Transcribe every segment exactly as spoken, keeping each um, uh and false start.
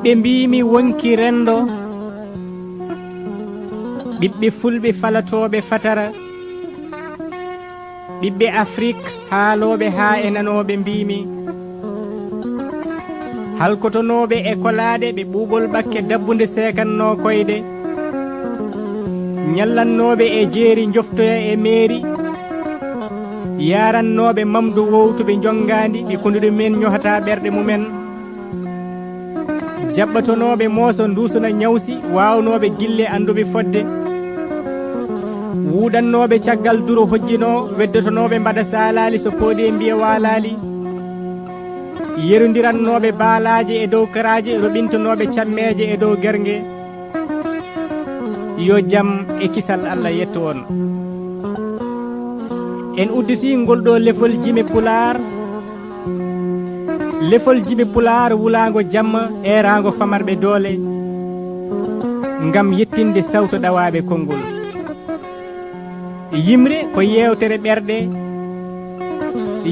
Ɓe mbiimi wonki renndo, ɓiɓɓe fulɓe falatooɓe fatara, ɓiɓɓe Afrik haalooɓe haa e nanooɓe mbiimi, halkotonooɓe e kolaaɗe ɓe ɓuuɓol ɓakke dabbunde seekannoo koyɗe, ñallannooɓe e jeeri njoftoya e meeri, yaarannooɓe mamdu wowtuɓe njonngaandi ɓe konduɗe mumen ñohata ɓerɗe mumen. Jaɓɓatonooɓe mooso nduusuna ñawsi, waawnooɓe gille annduɓe fodde. Wuuɗannooɓe caggal duro hojjinoo, weddotonooɓe mbaɗa saalaali so pooɗi e mbiya waalaali. Yerondirannooɓe baalaaje e dow karaaje, roɓintonooɓe cammeeje e dow gernge. Yo jam e kisal Allah yetto on. En udditii ngol ɗo lefol jime Pulaar. Lefol jime Pulaar wulaango jamma, eeraango famarɓe doole, ngam yettinde sawto ɗawaaɓe konngol. Yimre ko yeewtere ɓerɗe.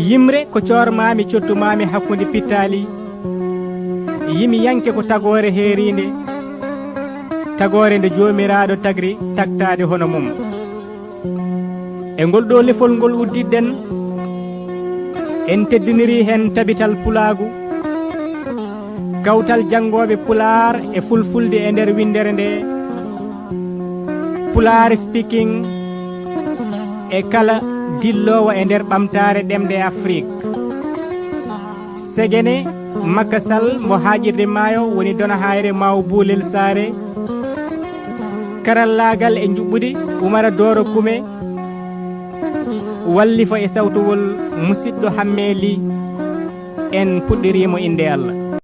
Yimre ko coormaami, cottumaami hakkunde pittaali. Yimiyanke ko tagoore heeriinde, tagoore nde Joomiraaɗo tagri tagtaade hono mum. E ngol ɗo lefol ngol uddiɗen, en teddinirii heen tabital pulaagu, kawtal janngooɓe pulaar e fulfulde e nder winndere nde, Pulaar speaking, e kala dilloowo e nder ɓamtaare ɗemɗe Afrik. Segene Makka Sall mo haaƴirde maayo woni Dona Hayre Maawo Buulel Saare. Karallaagal e njuɓɓudi Umara Dooro Kume. Wallifo e sawtowol musidɗo Hammee Lih. En puɗɗiriimo innde Allah.